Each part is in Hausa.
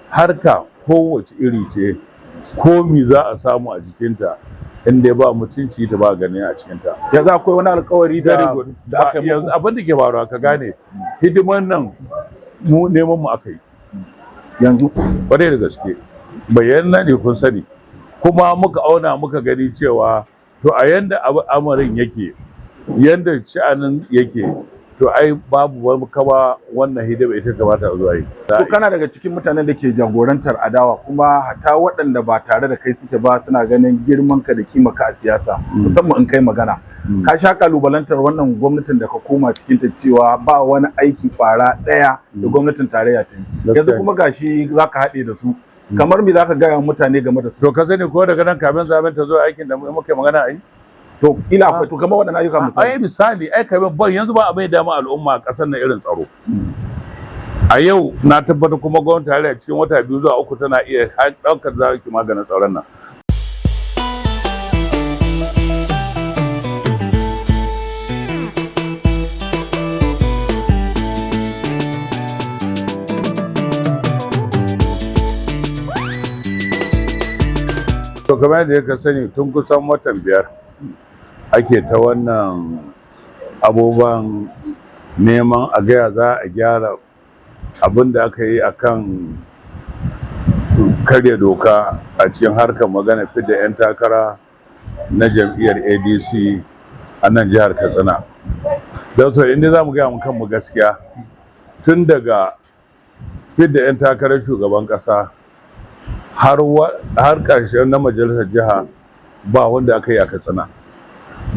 Harka kowace iri ce, komi za a samu a jikinta, in dai ba mutunci ta ba gani a cikinta. Yanzu akwai wani alkawari Very da good. da aka yi Yanzu muku? abin da ke faruwa, ka gane, hidiman nan mu neman mu aka yi. Yanzu? Kwarai da gaske, bayyana ne, kun sani. Kuma muka auna muka gani cewa to, a yanda amarin yake, yanda sha'anin yake, to ai babu wani kama wannan hidima ita kamata a zuwa yi. To, kana daga cikin mutanen da ke jagorantar adawa, kuma hata waɗanda ba tare da kai suke ba suna ganin girman ka da kima ka a siyasa, musamman in kai magana. Ka sha kalubalantar wannan gwamnatin da ka koma cikin ta cewa ba wani aiki kwara ɗaya da gwamnatin tarayya ta yi. Yanzu kuma gashi zaka haɗe da su. Kamar me zaka gaya wa mutane game da su? To, ka sani ko daga nan kamin zaben ta zo, aikin da muka yi magana a yi. To, ila akwai. To, kamar waɗannan ayyuka, misali? Ai misali, ai kamin ban yanzu ba abin da dama al'umma a ƙasar nan irin tsaro. A yau na tabbatar kuma gwamnati tarayya cikin wata 2 zuwa 3 tana iya ɗaukar za ki maganin tsaron nan. To, kamar yadda ka sani, tun kusan watan 5 ake ta wannan abubuwan neman a gaya za a gyara abin da aka yi akan karya doka a cikin harkar magana fidda 'yan takara na jam'iyyar ADC a nan jihar Katsina. Don so inda za mu gaya mu kanmu gaskiya, tun daga fidda 'yan takarar shugaban ƙasa har ƙarshen na majalisar jiha, ba wanda aka yi a Katsina,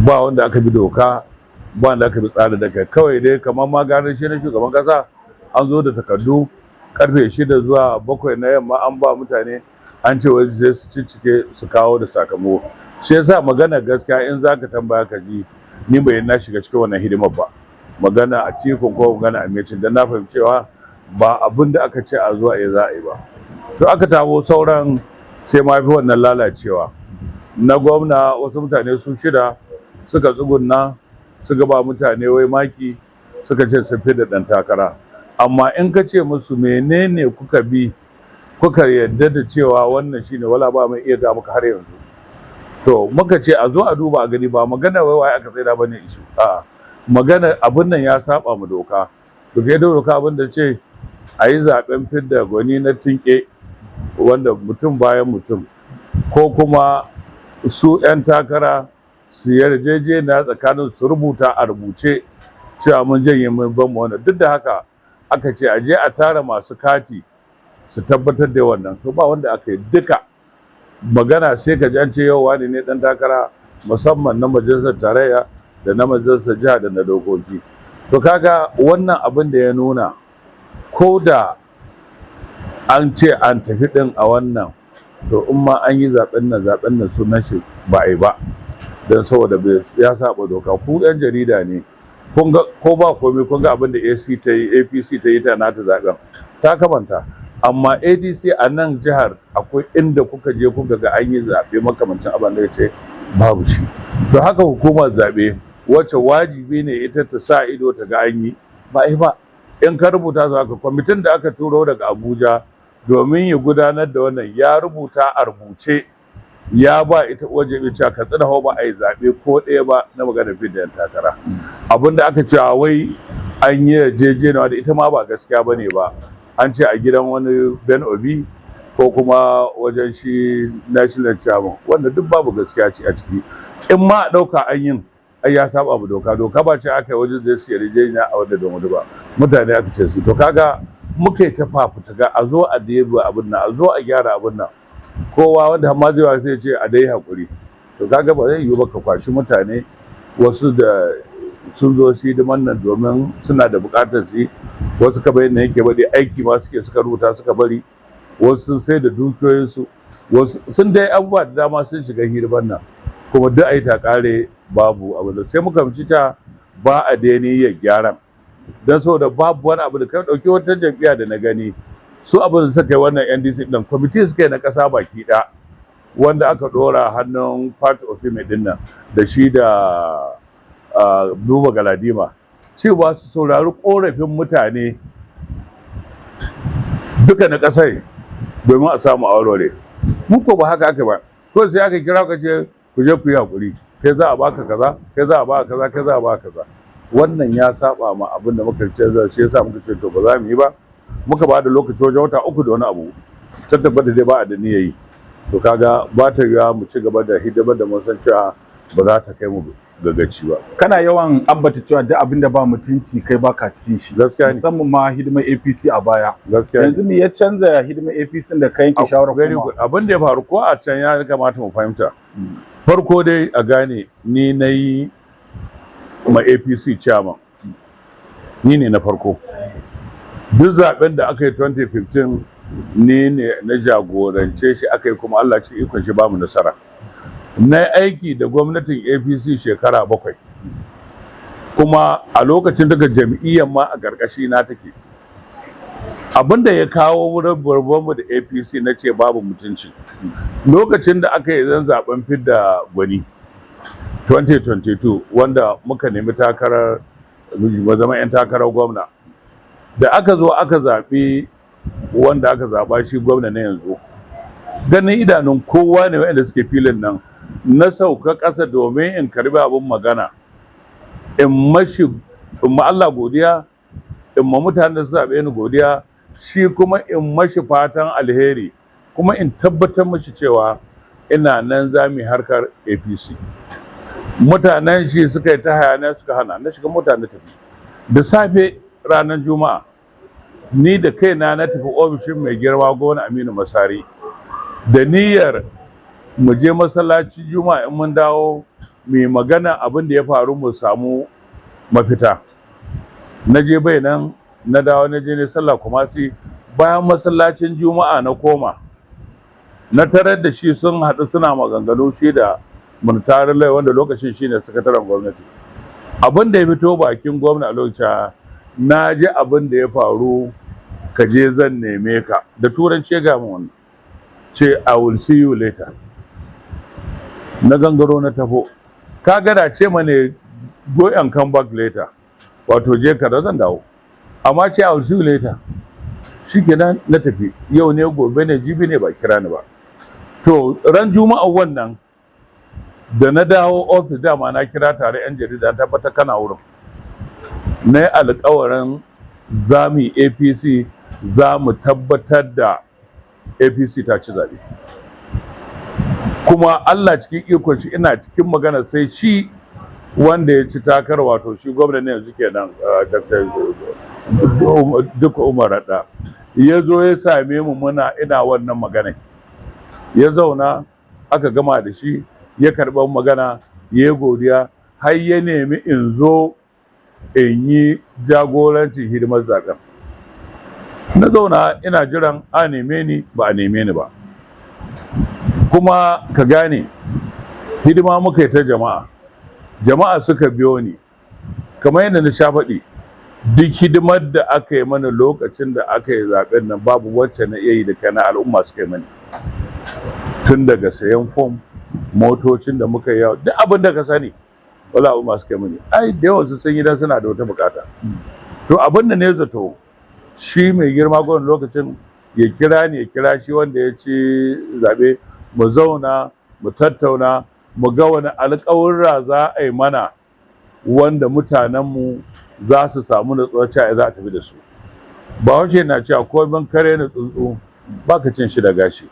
ba wanda aka bi doka, ba wanda aka bi tsari. Daga kawai dai kamar ma ganin shi na shugaban kasa, an zo da takardu karfe 6 zuwa 7 na yamma, an ba mutane, an ce wai sai su ciccike su kawo da sakamako. Shi yasa magana gaskiya, in zaka tambaya ka ji, ni bai na shiga cikin wannan hidimar ba, magana a tikun ko magana a mecin, dan na fahimci cewa ba abin da aka ce a zuwa a yi za a yi ba. To, aka tabo sauran, sai ma fi wannan lalacewa. Na gwamna, wasu mutane su shida suka tsugunna suka ba mutane wai maki, suka ce sun fi da ɗan takara. Amma in ka ce musu menene kuka bi kuka yarda da cewa wannan shine, wala ba mai iya ga maka har yanzu. To, muka ce a zo a duba a gani, ba magana wai waye aka tsaida bane issue, a'a, magana abin nan ya saba mu doka. To, ke da doka abin da ce a yi zaben fidda gwani na tinke, wanda mutum bayan mutum, ko kuma su 'yan takara su yarjejeniya tsakanin su, rubuta a rubuce cewa mun janye, mun ban mu wannan. Duk da haka aka ce a je a tara masu kati su tabbatar da wannan. To, ba wanda aka yi duka. Magana sai ka ji an ce yau wani ne dan takara, musamman na majalisar tarayya da na majalisar jiha da na dokoki. To, kaga wannan abin da ya nuna, ko da an ce an tafi din a wannan, to in ma an yi zaben nan, zaben nan sunan shi ba a yi ba, don saboda ya saba doka. Ku yan jarida ne, kun ga ko ba komai, kun ga abin da AC ta yi, APC ta yi ta nata zaben ta kamanta. Amma ADC a nan jihar, akwai inda kuka je kuka ga an yi zaɓe makamancin abin da ya ce babu shi? To, haka hukumar zaɓe, wacce wajibi ne ita ta sa ido ta ga an yi, ba a yi ba. In ka rubuta su haka, kwamitin da aka turo daga Abuja domin ya gudanar da wannan ya rubuta a rubuce, ya ba ita uwar jami'a cewa Katsina ba a yi zaɓe ko ɗaya ba na maganar fidda yan takara. Abinda aka ce wai an yi yarjejeniya da ita ma ba gaskiya ba ne ba. An ce a gidan wani Ben Obi ko kuma wajen shi national chairman, wanda duk babu gaskiya ce a ciki. In ma a ɗauka an yin, ai ya saba mu doka. Doka ba ce aka yi wajen zai su yarjejeniya a wanda don wani ba, mutane aka ce su. To, kaga muka yi ta fafutuka a zo a deba abin nan, a zo a gyara abin nan. Kowa wanda ma zai sai ce a dai hakuri. To, kaga ba zai yiwu ba ka kwashi mutane, wasu da sun zo su hidiman nan domin suna da bukatar su yi, wasu ka bayyana yake bari aiki ma suke suka rubuta suka bari, wasu sun sai da dukiyoyinsu, wasu sun dai abubuwa da dama sun shiga hidiman nan, kuma duk a yi ta kare babu abu da sai muka fahimci ta ba a da niyyar gyaran, don saboda babu wani abu da ka ɗauki wata jam'iyya da na gani su abin da suka yi. Wannan NDC ɗin, kwamiti suka yi na ƙasa baki ɗaya, wanda aka ɗora hannun Pat Ofime ɗin nan da shi da Buba Galadima, cewa su saurari ƙorafin mutane. Duka na ƙasar domin a samu a warware. Mu ko ba haka aka ba. Ko sai aka kira ka, ce ku je ku yi hakuri, kai za a baka kaza, kai za a baka kaza, kai za a baka kaza. Wannan ya saba ma abin da muka ce. Shi yasa muka ce to ba za mu yi ba. Muka ba da lokaci wajen wata 3 da wani abu, ta tabbata dai ba a da niyyar yi. To kaga ba ta yiwuwa mu ci gaba da hidimar da mun san cewa ba za ta kai mu ga gaci ba. Kana yawan ambata cewa duk abin da ba mutunci kai baka cikin shi. Gaskiya ne. Musamman ma hidimar APC a baya. Gaskiya ne. Yanzu me ya canza hidimar APC da ka yanke shawarar Very kuma good. Abin da ya faru ko a can ya kamata mu fahimta. Farko dai a gane ni na yi ma APC chairman, ni ne na farko. Duk zaben da aka yi 2015, ni ne na jagorance shi aka yi, kuma Allah ci ikon shi ba mu nasara. Na yi aiki da gwamnatin APC shekara 7, kuma a lokacin daga jam'iyyar ma a ƙarƙashi na take. Abin da ya kawo wurin mu da APC na ce babu mutunci, lokacin da aka yi zan zaben fidda gwani 2022, wanda muka nemi takarar mu zama 'yan takarar gwamna, da aka zo aka zaɓi wanda aka zaɓa shi gwamna na yanzu, ganin idanun kowa ne waɗanda suke filin nan, na sauka ƙasa domin in karbi abin magana, in mashi, in ma Allah godiya, in ma mutanen da suka zaɓe ni godiya, shi kuma in mashi fatan alheri, kuma in tabbatar mashi cewa ina nan za mu yi harkar APC. Mutanen shi suka yi ta hayaniya suka hana na shiga mota na tafi. Da safe ranar Juma'a, ni da kaina na tafi ofishin mai girma gwamna Aminu Masari da niyyar mu je masallaci Juma'a, in mun dawo mu yi magana abin da ya faru, mu samu mafita. Na je, bai nan. Na dawo, na je ne sallah Kumasi. Bayan masallacin Juma'a na koma, na tarar da shi sun haɗu suna maganganu, shi da Muntarin Lai, wanda lokacin shi ne sakataren gwamnati. Abin da ya fito bakin gwamna a lokacin, "Na ji abin da ya faru, ka je, zan neme ka." Da turanci ga min wannan, ce "I will see you later." Na gangaro na tafo. Ka gada ce mane "Go and come back later", wato je ka da zan dawo, amma ce "I will see you later". Shikenan, na tafi. Yau ne, gobe ne, jibi ne, ba kira ni ba. To ran Juma'a wannan da na dawo ofis, dama na kira tare 'yan jarida, tabbata kana wurin, na yi alkawarin za mu yi APC, za mu tabbatar da APC ta ci zaɓe. Kuma Allah cikin ikon shi, ina cikin magana sai shi wanda ya ci takar, wato shi gwamna ne yanzu kenan, Dr. Dikko Umar Radda, ya zo ya same mu muna ina wannan magana. Ya zauna, aka gama da shi, ya karɓar magana, ya yi godiya, har ya nemi in zo in yi jagorancin hidimar zaben. Na zauna ina jiran a neme ni, ba a neme ni ba. Kuma ka gane, hidima muka yi ta jama'a, jama'a suka biyo ni. Kamar yadda na sha faɗi, duk hidimar da aka yi mana lokacin da aka yi zaben nan, babu wacce na iya yi da kana, al'umma suka yi mani, tun daga sayan fom, motocin da muka yi, duk abin da ka sani, wala al'umma suka yi mani. Ai da yawan su sun yi dan suna da wata bukata. To abin da ne zato, shi mai girma gwamnati lokacin ya kira ni, ya kira shi wanda ya ci zaɓe, mu zauna mu tattauna, mu ga wani alƙawurra za a yi mana wanda mutanenmu za su samu natsuwar cewa za a tafi da su. Bahaushe na cewa komai kare na tsuntsu baka cin shi da gashi.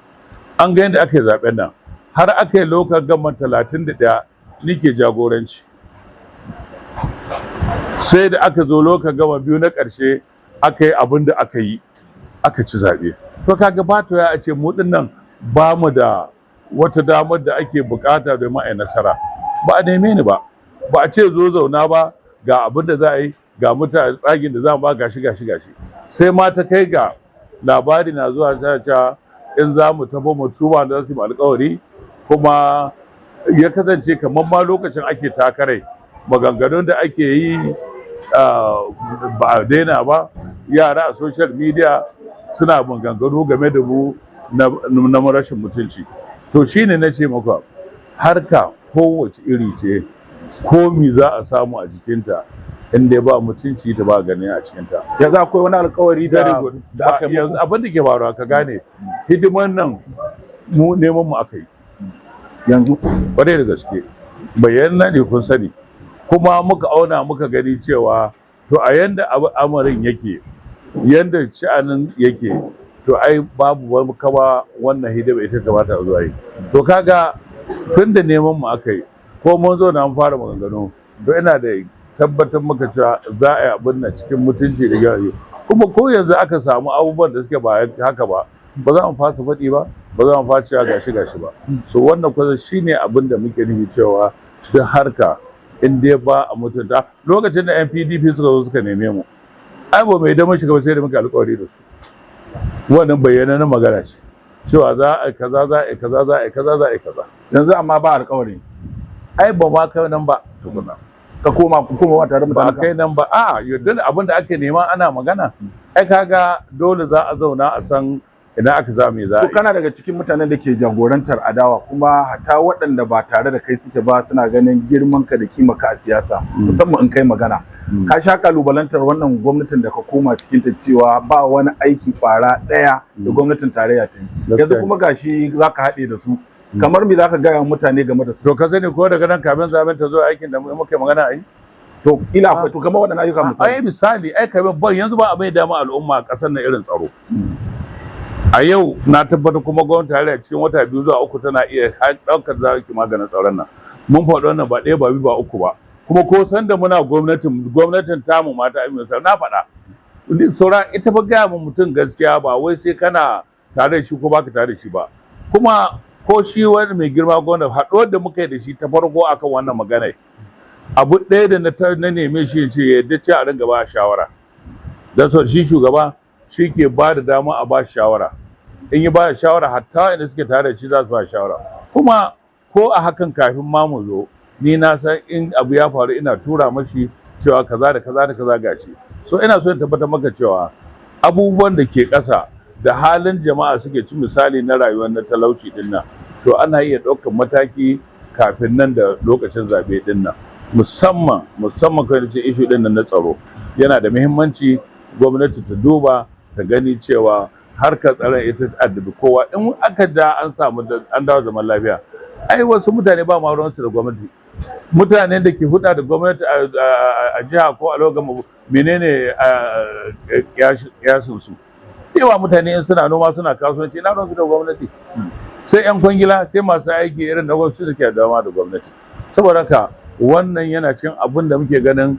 An ga yadda aka yi zaben nan, har aka yi local government 31, ni ke jagoranci. Sai da aka zo local government biyu na ƙarshe, aka yi abin da aka yi, aka ci zaɓe. To kaga ba to ya a ce mu nan ba mu da wata damar da ake bukata domin a yi nasara. Ba a neme ni ba, ba a ce zo zauna ba, ga abin da za a yi, ga mutane tsagin da za mu ba, gashi gashi gashi. Sai ma ta kai ga labari na zuwa cewa in za mu tafi mu su ba da za su yi alkawari. Kuma ya kasance kamar ma lokacin ake takarai, maganganun da ake yi ba a daina ba. Yara a social media suna maganganu game da mu na rashin mutunci. To shine na ce maka, harka kowace iri ce, komi za a samu a jikinta. In dai ba mutunci ta ba gani a cikin ta. Yanzu akwai wani alkawari Very da good. da aka yi Yanzu muku? abin da ke faruwa, ka gane, hidiman nan mu neman mu aka yi. Yanzu? Kwarai da gaske, bayyana ne, kun sani. Kuma muka auna muka gani cewa to a yanda amarin yake, yanda sha'anin yake, to ai babu wani kama wannan hidima ita kamata a zuwa yi. To kaga tun da neman mu aka yi, ko mun zo na mun fara maganganu, to ina da tabbatar maka cewa za a yi abin nan cikin mutunci da gyara. Kuma ko yanzu aka samu abubuwan da suke ba haka ba, ba za mu fasa faɗi ba, ba za mu fasa cewa gashi gashi ba. So wannan kusa shine abin da muke nufi cewa duk harka in dai ba a mutunta. Lokacin da NPDP suka zo suka neme mu, ai ba mai damar shiga ba sai da muka alƙawari da su. Wannan bayyana magana ce cewa za a kaza, za a kaza, za a kaza, za a kaza. Yanzu amma ba alkawari? Ai ba ma kai nan ba tukuna. Ka koma, ku koma tare Ba mutanen ka? kai nan ba. A yadda abin da ake nema ana magana, ai kaga dole za a zauna a san idan aka za me za a To yi. kana daga cikin mutanen da ke jagorantar adawa, kuma hata waɗanda ba tare da kai suke ba suna ganin girman ka da kima ka a siyasa, musamman in kai magana. Ka sha kalubalantar wannan gwamnatin da ka koma cikin ta cewa ba wani aiki kwara ɗaya da gwamnatin tarayya ta yi. Yanzu kuma gashi zaka haɗe da su. Kamar me zaka gaya wa mutane game da su? To ka sani ko daga nan kamin zaben ta zo, aikin da muka yi magana a yi. To ila akwai, to kamar waɗannan ayyuka misali? Ai misali, ai kamin ban yanzu ba abin da dama al'umma a ƙasar nan irin tsaro a yau. Na tabbata kuma gwamnati tarayya cikin wata 2 zuwa 3 tana iya ɗaukar za ki maganin tsaron nan. Mun faɗi wannan ba ɗaya ba biyu ba uku ba. Kuma ko san da muna gwamnatin tamu mata amina, na faɗa. Saura ita ba gaya ma mutum gaskiya ba wai sai kana tare da shi ko baka tare da shi ba. Kuma ko shi wani mai girma gwamna, haɗuwar da muka yi da shi ta farko akan wannan magana, abu ɗaya da na neme shi ce ya yadda ce a ringa ba shawara, don so shi shugaba shi ke ba da dama a ba shawara. In yi ba shawara, hatta inda suke tare da shi za su ba shawara. Kuma ko a hakan kafin ma mu zo, ni na san in abu ya faru ina tura mashi cewa kaza da kaza da kaza gashi. So ina so in tabbatar maka cewa abubuwan da ke ƙasa da halin jama'a suke ci, misali na rayuwar na talauci din nan, to ana iya ɗaukar mataki kafin nan da lokacin zaɓe din nan. Musamman kai ce issue din nan na tsaro yana da muhimmanci gwamnati ta duba ta gani cewa harkar tsaron ita addabi kowa. In aka da an samu an dawo zaman lafiya, ai wasu mutane ba ma ruwansu da gwamnati. Mutanen da ke huda da gwamnati a jiha ko a lokacin menene kiyasin su yawa, mutane in suna noma, suna kasuwanci, na ruwansu da gwamnati? Sai yan kwangila, sai masu aiki irin na gwamnati da ke dama da gwamnati. Saboda haka wannan yana cikin abin da muke ganin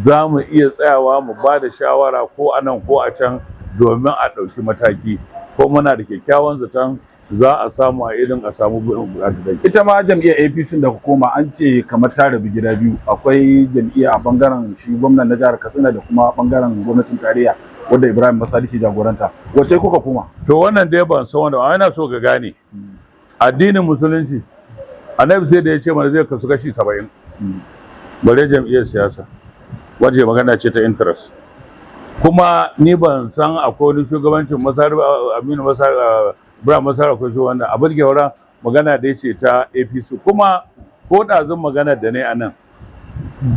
za mu iya tsayawa mu ba da shawara ko a nan ko a can domin a ɗauki mataki, ko muna da kyakkyawan zaton za a samu a irin a samu buƙatar da Ita ma jam'iyyar APC da hukuma an ce kamar ta rabu gida biyu. Akwai jam'iyya a bangaren shi gwamnan na jihar Katsina da kuma bangaren gwamnatin tarayya wadda Ibrahim Masari ke jagoranta. Wace kuka koma? To wannan dai ban san wanda, amma ina so ka gane, addinin Musulunci, Annabi sai da ya ce mana zai kasu kashi 70, bare jam'iyyar siyasa waje magana ce ta interest. Kuma ni ban san akwai wani shugabancin Masar, Aminu Masar, Ibrahim Masar, akwai shi wannan abin ke magana da ce ta APC. Kuma ko ɗazun magana da ne a nan,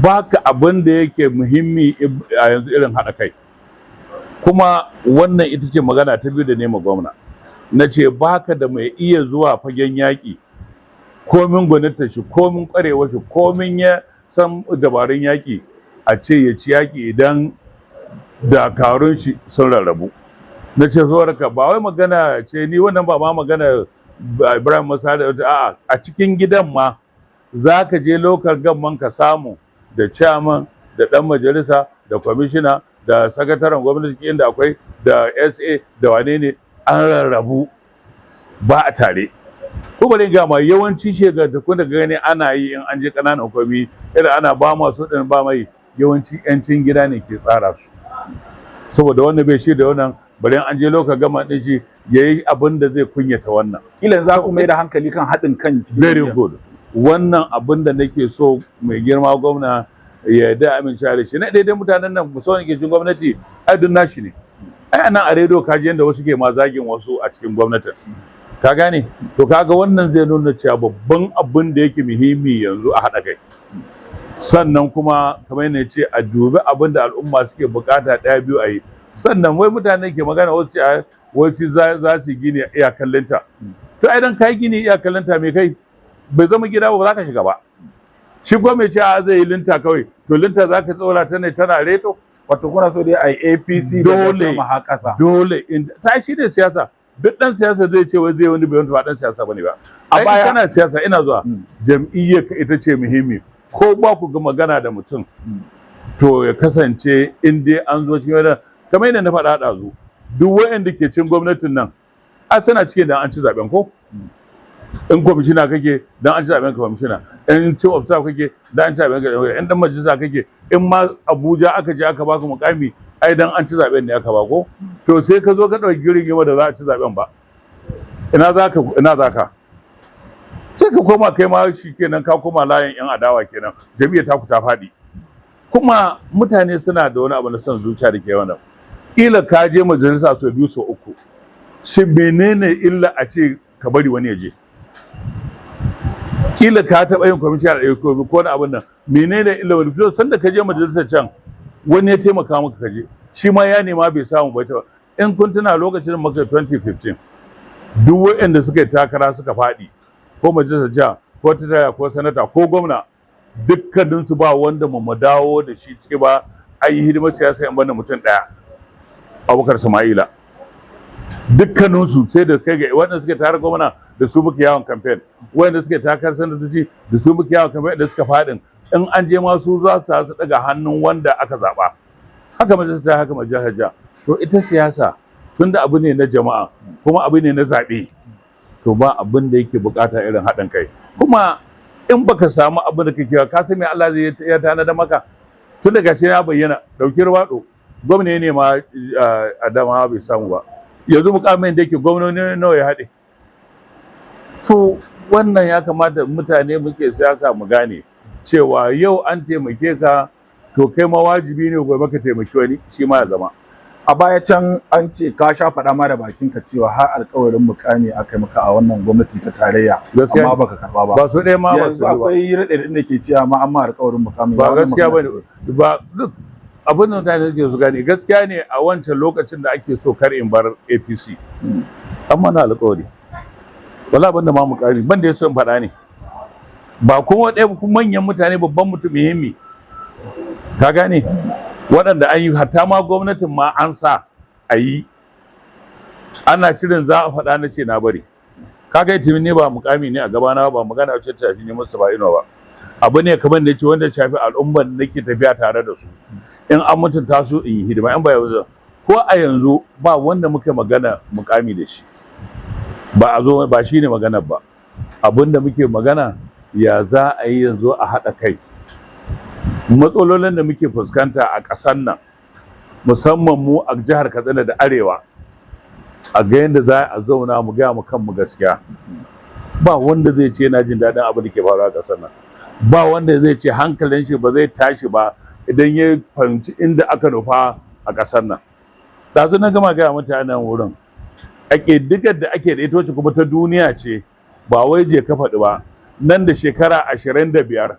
baka abin da yake muhimmi a yanzu irin haɗa kai. Kuma wannan ita ce magana ta biyu da nema gwamna, na ce baka da mai iya zuwa fagen yaƙi, komin gwaninta shi, komin ƙwarewa shi, komin ya san dabarun yaƙi, a ce ya ci yaƙi idan dakarun shi sun rarrabu. Na ce ka ba wai magana ce ni wannan ba ma magana Ibrahim Musa da a'a, a cikin gidan ma za ka je local government ka samu da chairman da ɗan majalisa da kwamishina da sakataren gwamnati inda akwai da SA da wane ne, an rarrabu, ba a tare. Ko bari ga ma, yawanci shekarun da gani ana yi in an je ƙananan hukumi irin ana ba masu ɗin ba mai, yawanci 'yancin gida ne ke tsara su, saboda wannan bai shi da wannan, bari an je local government ɗin shi ya yi abin da zai kunyata wannan. Kila za ku mai da hankali kan haɗin kan cikin Very jam'iyyar. good. Wannan abin da nake so mai girma gwamna ya yarda amincewa da shi na daidai, mutanen nan musamman ke cikin gwamnati, ai duk nashi ne. Ai anan a rediyo kaji yanda wasu ke ma zagin wasu a cikin gwamnatin, ka gane? To kaga wannan zai nuna cewa babban abin da yake muhimmi yanzu a haɗa kai. Sannan kuma kamar yadda ce, a dubi abin da al'umma suke bukata, ɗaya biyu a yi. Sannan wai mutane ke magana, wasu ce wasu za su gini iyakan linta. To ai dan kai gini iyakan linta, me kai bai zama gida ba, ba za ka shiga ba. Shi ko mai ce a zai yi linta kawai, to linta za ka tsora ta ne tana reto. Wato kuna so dai a yi APC daga Dole. sama har ƙasa. Dole in ta shi ne siyasa. Duk dan siyasa zai ce wai zai wani bai ba dan siyasa bane ba. A A baya- kana siyasa, ina zuwa, jam'iyyar ka ita ce muhimmi. Ko ba ku ga magana da mutum, to ya kasance in dai an zo cikin wannan, kamar yadda na faɗa ɗazu, duk waɗanda ke cin gwamnatin nan a suna cikin dan an ci zaben. Ko in kwamishina kake, dan an ci zaben kwamishina. In chief of staff kake, dan an ci zaben ka. In dan majalisa kake, in ma Abuja aka je aka baka mukami, ai dan an ci zaben ne aka bako. To sai ka zo ka ɗauki rigima da za a ci zaben ba, ina za ka, ina za ka? Sai ka koma kai ma shi kenan, ka koma layin yan adawa kenan, jam'iyyar taku ta faɗi. Kuma mutane suna da wani abu na son zuciya da ke wannan. Kila ka je majalisa sau biyu, sau uku, shin menene illa a ce ka bari wani ya je? Kila ka taɓa yin kwamishina da ko wani abin nan, menene illa wani fito sanda ka je majalisar can wani ya taimaka maka ka je? Shi ma ya nema bai samu ba. Ta in kun tuna lokacin maka 2015, duk waɗanda suka yi takara suka faɗi, ko majalisar jiha ko ta tarayya ko sanata ko gwamna, dukkaninsu ba wanda mu dawo da shi ciki ba. An yi hidimar siyasa in banda mutum ɗaya, Abubakar Sama'ila. Dukkaninsu sai da kai ga waɗanda suke tare gwamna da su muke yawon campaign, waɗanda suke takarar sanatoci da su muke yawon campaign, da suka faɗin in an je ma su za su daga hannun wanda aka zaɓa. Haka majalisa, haka majalisar jiha. To ita siyasa tunda abu ne na jama'a kuma abu ne na zaɓe, to ba abin da yake bukata irin haɗin kai. Kuma in baka samu abin da kake, ka san me Allah zai ya tanada maka. Tun daga shi ya bayyana, dauki ruwaɗo, gwamna ne ma a dama bai samu ba. Yanzu mukamin da yake gwamnoni nawa ya haɗe? So wannan ya kamata mutane muke siyasa mu gane cewa yau an taimake ka, to kai ma wajibi ne gobe ka taimaki wani shi ma ya zama. A baya can an ce ka sha faɗa ma da bakinka cewa har alkawarin mukami aka yi maka a wannan gwamnati ta tarayya, Gaskiya amma ne. baka karba ba. Ba su ɗaya ma ba Yanzu su ba. akwai raɗe da ke cewa ma an ma alkawarin mukami. Ba Wannan gaskiya ba magana ne ba. Duk abin da mutane suke su gane, gaskiya ne, a wancan lokacin da ake so kar in bar APC, amma na alƙawari wala ban da ma mukami, ban da ya so in faɗa ne ba. Kuma ɗaya kuma manyan mutane, babban mutum muhimmi, ka gane, waɗanda an yi hatta ma gwamnatin ma an sa a yi, ana shirin za a faɗa, na ce na bari. Kaga ita ne ba mukami ne a gabana ba, magana ce ta shafi ne Mustapha Inuwa ba. Abu ne kamar da ce wanda shafi al'ummar da nake tafiya tare da su, in an mutunta su in yi hidima. In ba yanzu ko a yanzu ba wanda muka magana mukami da shi ba a zo ba, shine maganar ba. Abin da muke magana, ya za a yi yanzu a haɗa kai? Matsalolin da muke fuskanta a ƙasar nan, musamman mu a jihar Katsina da Arewa, a ga yadda za a zauna mu gaya mu kanmu gaskiya. Ba wanda zai ce yana jin daɗin abin da ke faruwa a ƙasar nan. Ba wanda zai ce hankalin shi ba zai tashi ba idan ya fahimci inda aka nufa a ƙasar nan. Ɗazu na gama gaya mutanen wurin a ƙididdigar da ake da ita, wacce kuma ta duniya ce, ba wai je ka faɗi ba, nan da shekara 25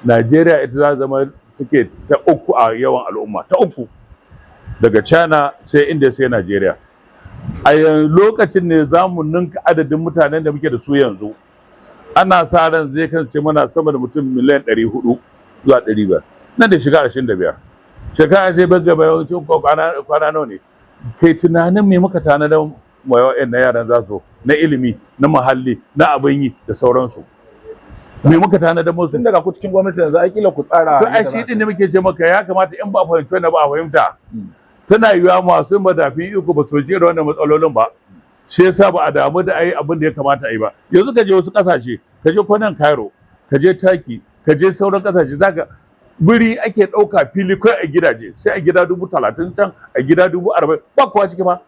Najeriya ita za zama take ta uku a yawan al'umma, ta uku daga China sai India sai Najeriya. A yanzu lokacin ne za mu ninka adadin mutanen da muke da su yanzu. Ana sa ran zai kasance mana sama da mutum miliyan 400 zuwa 500 nan da shiga 25 shekara. Sai bai gaba yawancin kwana nawa ne kai tunanin me muka tanadar wa na yaran za su na ilimi, na muhalli, na abin yi da sauransu? Me muka tanadar musu? Tun daga ku cikin gwamnati yanzu, ai kila ku tsara To ai yadda shi za din da muke ce maka, ya kamata in ba a fahimci wannan ba a fahimta. Tana yiwuwa masu madafin iko ba su je da wannan matsalolin ba, shi yasa ba a damu da ai abin da ya kamata a yi ba. Yanzu ka je wasu kasashe, ka je kwanan Cairo, ka je Turkey, ka je sauran kasashe, zaka biri ake ɗauka fili kai a gidaje, sai a gida 30,000 can, a gida 40,000, ba kowa ciki ba,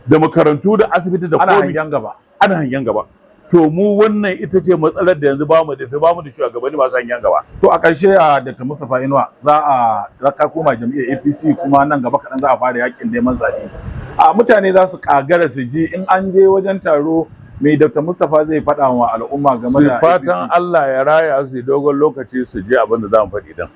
da makarantu da asibiti da Ana komi. hangen gaba. Ana hangen gaba. To mu wannan ita ce matsalar da yanzu bamu da bamu da shugabanni masu hangen gaba. To a ƙarshe, a Dr. Mustapha Inuwa, za a za ka koma jam'iyyar APC, kuma nan gaba kaɗan za a fara yakin neman zaɓe. A mutane za su ƙagara su ji in an je wajen taro Me Dr. Mustapha zai faɗa wa al'umma game Su da fatan APC? Allah ya raya su yi dogon lokaci su je abin da za mu faɗi din.